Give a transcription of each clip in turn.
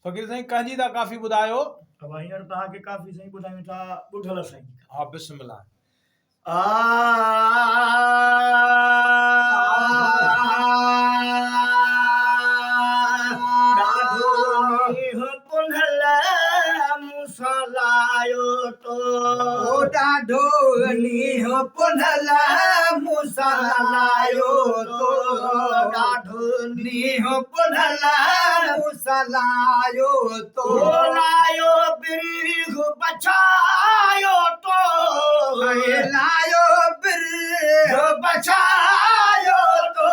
فقير سائين ڪنهن جي ٿا ڪافي ٻڌايو؟ ابا هينئر توهان کي ڪافي سائين ٻڌايون ٿا ٻڍل سائين جي. ها بسم الله. ڏاڍو مينهن پنهل مون سان لايو تو. ڏاڍو مينهن پنهل مون سان لايو تو. ڏاڍو نينهن پنهل مون سان لايو تو. لايو برهه بڇايو تو. لايو برهه بڇايو تو.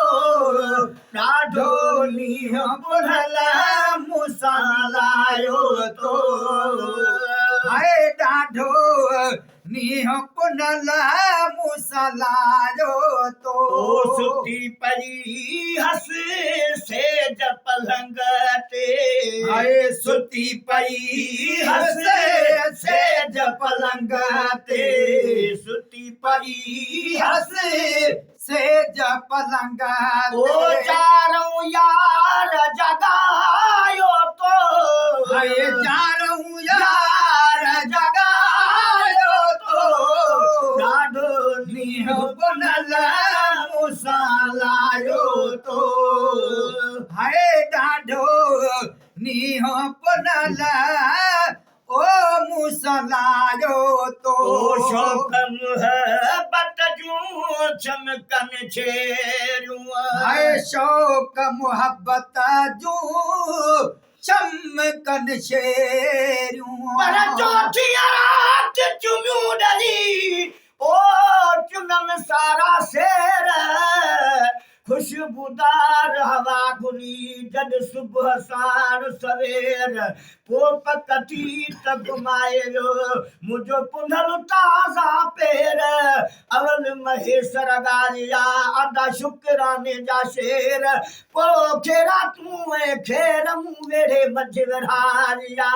ڏاڍو نينهن پنهل مون سان لايو تو. هاء ڏاڍو نينهن پنهل مون سان لايو تو. او ستي پئي هس سيج پلنگ تي. هاء ستي پئي هس سيج پلنگ تي. ستي پئي هس سيج پلنگ تي. او چارئون يار جڳايو تو. هاء چارئون يار جڳايو تو. ڏاڍو نينهن پنهل مون سان لايو تو. هاء ڏاڍو نينهن پنهل او مون سان لايو تو. او شوق محبت جون چمڪن ڇيريون. هاء شوق محبت جون چمڪن ڇيريون. پر چوٿين رات چميون ڏئي او چميم سارا سير. خوشبودار هوا گهلي جڏ صبح ساڻ سوير، پوء پڪ ٿي ته گهمائي ويو منهنجو پنهل تازا پير. اول مهيسر ڳاريا ادا شڪراني جا شعر، پوء کيرا تون ۽ کير مون ويڙهي منجهه ورهاريا.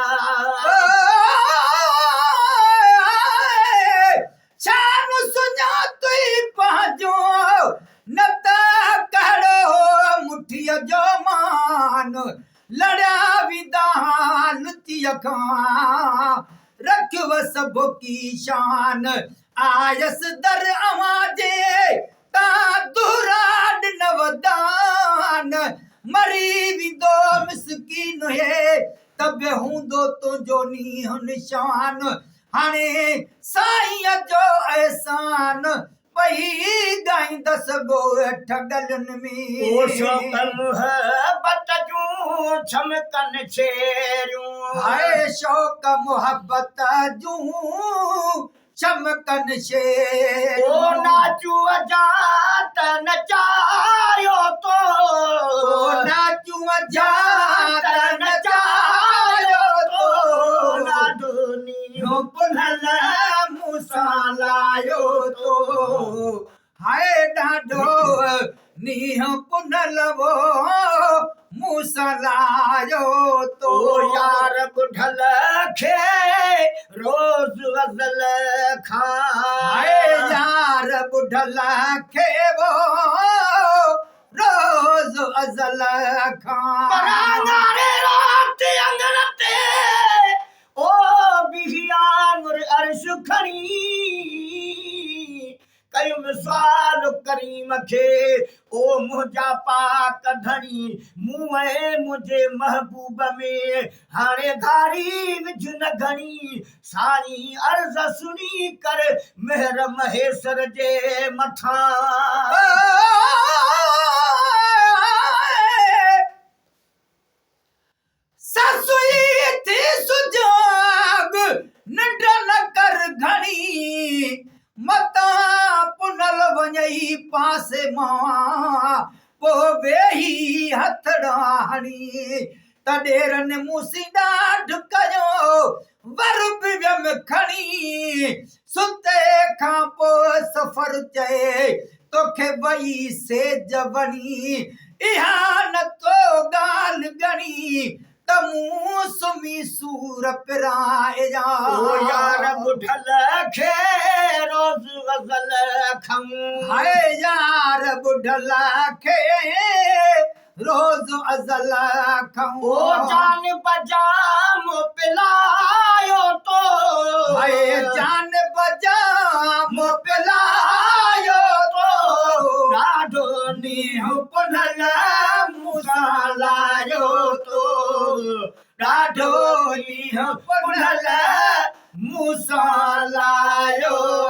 شان سڃاتئي پنهنجو، نه ته ڪهڙو مٺيء جو مان، لڙيا ويندا لچيء کان، رکيو سڀوڪي شان، آيس در اوهان جي، تان دهرا ڏنو دان، مري ويندو مسڪين هي، ته به هوندو تنهنجو نينهن نشان، هاڻي سائينء جو احسان پئي ڳائيندس ڳوٺ ڳلين ۾. او شوق محبت جون ڇمڪن ڇيريون. هاء شوق محبت جون ڇمڪن ڇيريون. او ناچوء جا ته نچايو تو. او ناچوء جا ته نچايو تو. ڏاڍو نينهن پنهل مون سان لايو تو. هاء ڏاڍو نينهن پنهل وو مون سان لايو تو. او يار ٻڍل کي روز ازل کان. هاء يار ٻڍل کي وو روز ازل کان. پر اڱاري رات اڱڻ تي او بيهي آڱر عرش کڻي. ڪيم سوال ڪريم کي، او منهنجا پاڪ ڌڻي، مون ۽ منهنجي محبوب ۾، هاڻي گهاري وجهه نه گهڻي، سائين عرض سڻي ڪر مهر مهيسر جي مٿان. سسئي ٿي سجاڳ، ننڊ نه ڪر گهڻي، متان پنهل وڃئي پاسي مان، پوء ويهي هٿڙا هڻي. ته ڏيرن مون سين ڏاڍ ڪيو، ور به ويم کڻي، ستي کان پوء سفر چئي، توکي وئي سيج وڻي، اها نه تو ڳالهه ڳڻي، ته مون سمهي سور پرايا. او يار ٻڍل کي روز غزل کئون. هاء يار ٻڍل کي. روز ازل کان. او جان بجام پلايو تو. هاء جان بجام پلايو تو. ڏاڍو نينهن پنهل مون سان لايو تو. ڏاڍو نينهن پنهل مون سان لايو